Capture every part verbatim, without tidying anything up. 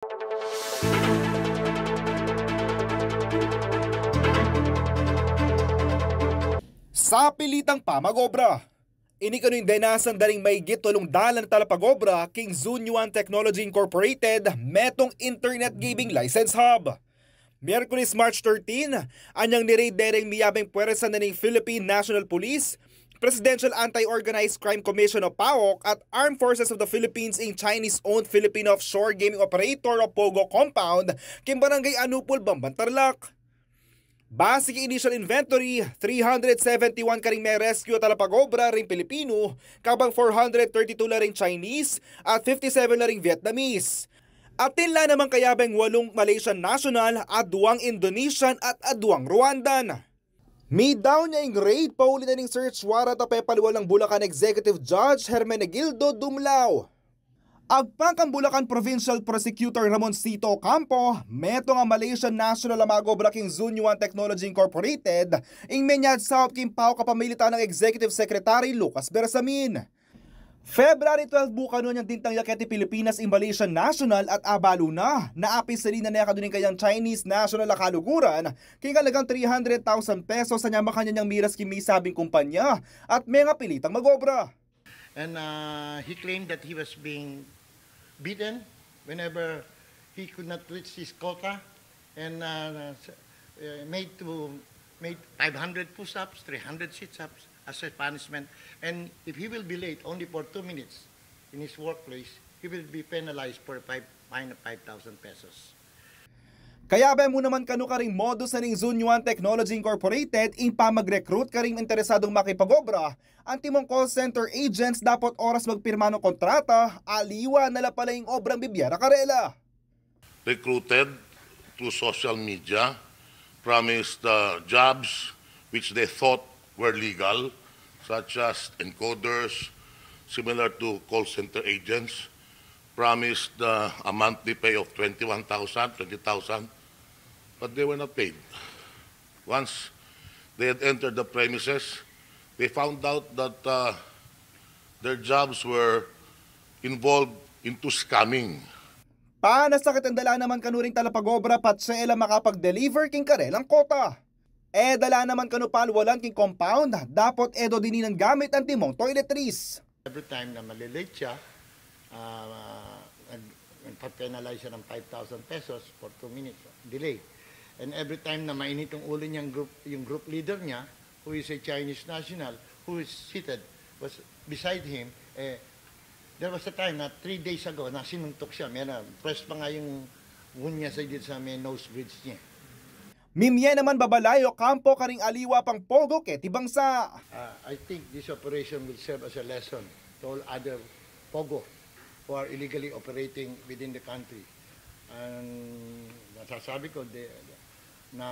Sa pilitang pamag-obra. Ini kanu ing denasan da ring mayigit walung dalan a talapag-obra king Zunyuan Technology Incorporated, metung internet gaming license hub. Miyerkules, March thirteen, anyang ni-raid de ring miyabeng pwersa na ning Philippine National Police, Presidential Anti-Organized Crime Commission o PAOK at Armed Forces of the Philippines ing Chinese-owned Filipino offshore gaming operator o POGO compound king Barangay Anupul, Bamban, Tarlac. Base king initial inventory, three hundred seventy-one karing me-rescue a talapag-obra ring Pilipino, kabang four hundred thirty-two la ring Chinese at fifty-seven la ring Vietnamese. Atin la naman kayabeng walung Malaysian national, adwang Indonesian at adwang Rwandan. Midaun ya ing raid pauli na ning search warrant a pepaliwal nang Bulacan Executive Judge Hermenegildo Dumlao. Agpang kang Bulacan Provincial Prosecutor Ramoncito Ocampo, metung a Malaysian national a mag-obra king Zunyuan Technology Incorporated ing menyad saup king PAOK kapamilitan nang Executive Secretary Lucas Bersamin. February twelve bu kanu anyang dintang ya keti Pilipinas ing Malaysian national at abalu na, apisilin na ne kanu ning kayang Chinese national a kaluguran king alagang three hundred thousand pesos anyang makanyan yang miras king misabing kumpanya at menga pilitang mag-obra. And uh, he claimed that he was being beaten whenever he could not reach his quota, and uh, s- uh, made to made five hundred push-ups, three hundred sit-ups as a punishment. And if he will be late only for two minutes in his workplace, he will be penalized for five, fine of five thousand pesos. Kayabe mu naman kanu karing modus na ning Zunyuan Technology Incorporated ing pamag-recruit karing interesadung makipag-obra. Antimong call center agents dapot oras magpirma nang kontrata, aliwa na la pala ing obrang bibiye ra karela. Recruited through social media, promised uh, jobs which they thought were legal, such as encoders, similar to call center agents, promised uh, a monthly pay of twenty-one thousand, twenty thousand, but they were not paid. Once they had entered the premises, they found out that uh, their jobs were involved into scamming. Panasakit ing dala naman kanu ring talapag-obra patse e la makapag-deliver king karelang kota. E dala naman kanu palwalan king compound, dapot e do dininan gamit antimong toiletries. Every time na malilate siya, uh, nagpa-penalize siya ng five thousand pesos for two minutes delay. And every time na mainit yung ulo niyang group, yung group leader niya, who is a Chinese national, who is seated was beside him, eh, there was a time na three days ago na sinuntok siya. Meron, press pa nga yung wound niya sa, dito sa may nose bridge niya. Mimye naman babalayo kampo karing aliwa pang pogo keti bangsa. Uh, I think this operation will serve as a lesson to all other pogo who are illegally operating within the country. Ang masasabi ko, de, na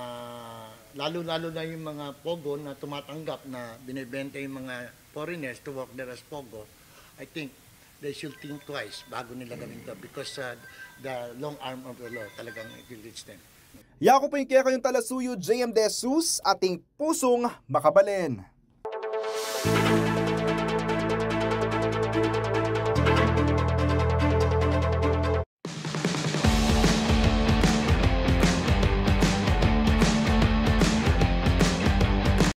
lalo-lalo na yung mga pogo na tumatanggap na binibenta yung mga foreigners to work there as pogo, I think they should think twice bago nila gawin to because uh, the long arm of the law talagang it will reach them. Yaku pu ing kekayung talasuyu, J M De Jesus, ating pusung makabalen.